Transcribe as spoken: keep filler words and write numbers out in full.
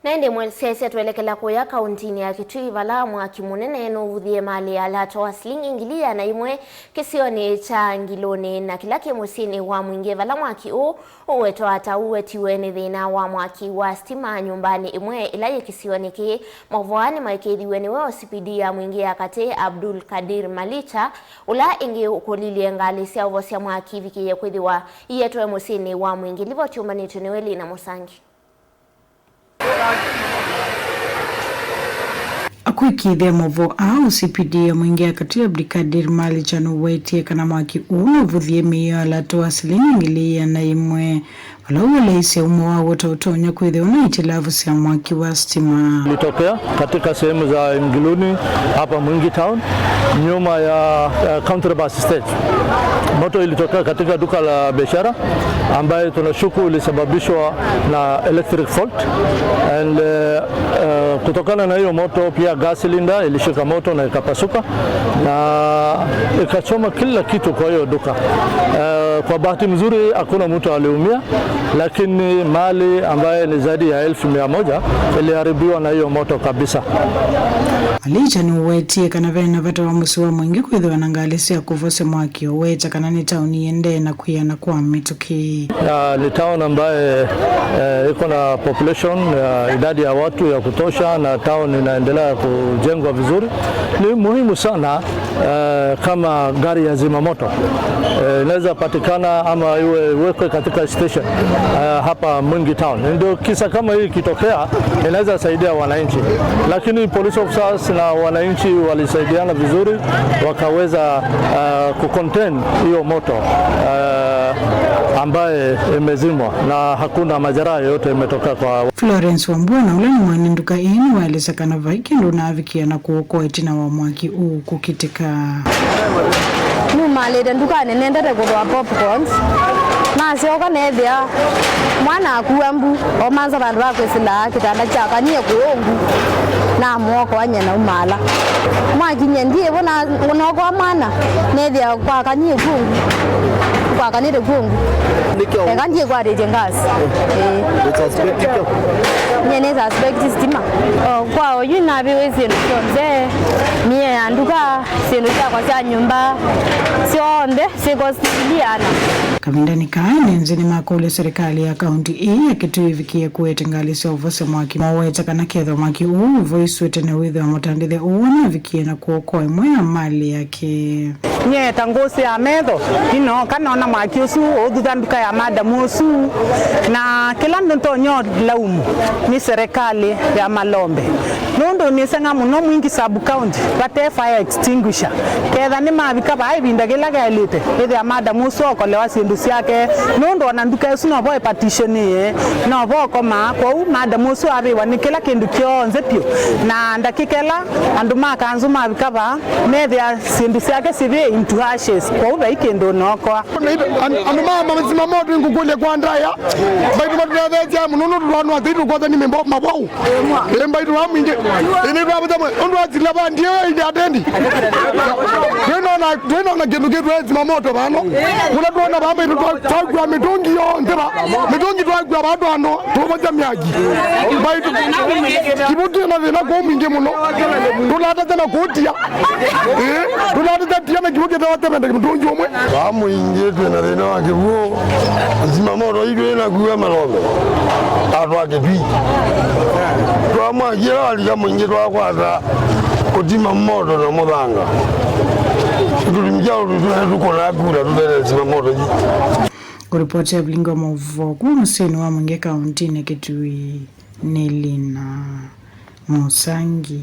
Na ĩndĩ mwelesya twelekela kũya kauntinĩ ya Kitui, vala mwaki mũnene nũvuthie malĩ ya lato wa silingi ngili ĩana ĩmwe kĩsionĩ kya Ngilũnĩ, na kĩla kĩ mũsyĩnĩ wa Mwingĩ, vala mwaki ũũ ũwetwa ta ũwetiwe nĩ thĩna wa mwaki wa sitima nyũmbanĩ ĩmwe ĩla yĩ kĩsionĩ kĩĩ. Maũvoo aa nĩmaĩkĩĩthiw'e nĩwe O C P D ya Mwingĩ ya katĩ, Abdul Kadir Malicha, ũla ĩngĩ ũkũlilye ngalĩ sya ũvosya mwaki ivikĩĩe kwĩthĩwa ietwe mũsyĩnĩ wa Mwingĩ. Livoti yũmbanĩtw'e nĩwe Lina Mũsangi. Akwĩkĩĩthya maũvoo aa, O C P D ya Mwingĩ ya katĩ, Abdikadir Malicha, nũwetie kana mwaki ũũ nũvuthie mĩio ya lato wa silingi ngili ĩana ĩmwe, vala ũeleisye ũmwe waw'o ta ũtonya kwĩthĩwa na itilavu sya mwaki wa sitima. Ilitokea katika sehemu za Ngiluni hapa Mwingi Town, nyuma ya, eh, Country Bus Stage. Moto ilitokea katika duka la biashara ambayo tunashuku ilisababishwa na electric fault, and, eh, eh, kutokana na hiyo moto pia gas cylinder ilishika moto na ikapasuka na ikachoma kila kitu kwa hiyo duka. Eh, kwa bahati mzuri hakuna mtu aliumia, lakini mali ambaye ni zaidi ya elfu mia moja iliharibiwa na hiyo moto kabisa. Malicha nĩũwetie kana ve na vata wa mũsyĩ wa Mwingĩ kwĩthĩwa na ngalĩ sya kũvosya mwaki, ũweta kana nĩ taoni ĩendee na kwĩana kwa mĩtũkĩ. Na ni town ambaye, eh, iko na population, ya idadi ya watu ya kutosha, na town inaendelea kujengwa vizuri. Ni muhimu sana, eh, kama gari ya zimamoto, eh, inaweza patikana ama iwe, iwekwe katika station, eh, hapa Mwingi Town. Ndio kisa kama hii ikitokea, inaweza saidia wananchi. Lakini police officers na wananchi walisaidiana vizuri, wakaweza, eh, kucontain hiyo moto, eh, ambaye imezimwa na hakuna majeraha yoyote imetokea kwa Florence Wambua, na ũla nĩ mwene nduka ĩĩ, nĩwaelesya kana vai kĩndũ ũnaavikĩa na kũokoa ĩtina wa mwaki ũũ kũkitĩka. Numalĩte ndukanĩ nendete kũthooa popcorns. Nasyoka neethĩa mwana akua mbu, omanza vandũ va kwĩsĩla kĩtanda kyakanie kũũ mbu, namwokoa nyie naumaala. Mwakinyie ndiĩvo na, nookoa mwana, neethĩa kwakanie kw'ũ mbu, kwakanĩte kw'ũ mbu. Eka ndiĩkwatĩtye gas. Ĩĩ. Nyie nĩ suspect sitima. O, kwa oyu navĩwe syĩndũ syonthe, mĩĩ ya nduka, syĩndũ syakwa sya nyũmba, syonthe syĩkosiliana. Kavindanĩ kaa, ene nzĩ nĩmakũlya serikali ya kaunti ĩĩ ya Kitui ĩvikĩe kũete ngalĩ sya ũvosya mwaki, mowete kana kethwa mwaki ũũ ũvoisw'e tene wĩthĩwa mũtandĩthya ũũ ũnavikie na kũokoa ĩmwe ya malĩ yake. Nyie ta ngũsĩ ya metho, ĩnooka noona mwaki ũsu ũũthutha nduka ya madamu ũsu, na kĩla nĩtonya ũlaumu nĩ serikali ya Malombe, nũndũ nĩseng'a mũno Mwingi sub county vate fire extinguisher. Ketha nĩmavika vaa ĩvinda kĩla kyaĩlĩte, ĩthĩa madamu ũsu okolewa syĩndũ syake, nũndũ ona nduka ĩsu novo ĩpartitionĩe, novo ũkomaa. Kwoou madamu ũsu avĩwa nĩ kĩla kĩndũ kyonthe vyũ, na ndakĩka ĩla andũ ma kanzũ mavika vaa, methĩa syĩndũ syake syĩvĩe into ashes, kwoou vai kĩndũ ũnookoa. An-, andũ ma mazima moto, ngũkũlya kwa ndaya, mbaitũ matũtetheesya mũno, nũndũ twanwa tei tũkwata nĩ mĩmbo mavwau. Ĩ mbaitũ wa Mwingi, ĩnĩ twavĩta mwe, ũndũ wa sila vandie ĩndĩ atendi. Twĩnona, twĩnona kĩndũ kĩtwe zima moto vano. Kũla twona vambaitũ twa-, twakua mĩtũngi yonthe va. Mĩtũngi twakua vaa twano, tũvoja myaki. Mbaitũ, kĩvũ kĩna thĩna kũũ Mwingi mũno. Tũlatata na kũtia. Ĩĩ, tũnatĩtatia na kĩw'ũ kĩthewatembenda mũtũngi ũmwe. Vaa Mwingi twĩ na thĩna wa kĩw'ũ, zimamoto itũ ĩnakuwa Malombe atwake twi. Twamwakie ĩla walika Mwingi twakwata kũtima moto na mũthanga. Tũtumi kya ũndũ tũkũnaa kula tũtene zimamoto ii. Kũripoti ya vilingi wa maũvoo kuma mũsyĩnĩ wa Mwingi kauntinĩ Kitui nĩ Lina Mũsangi.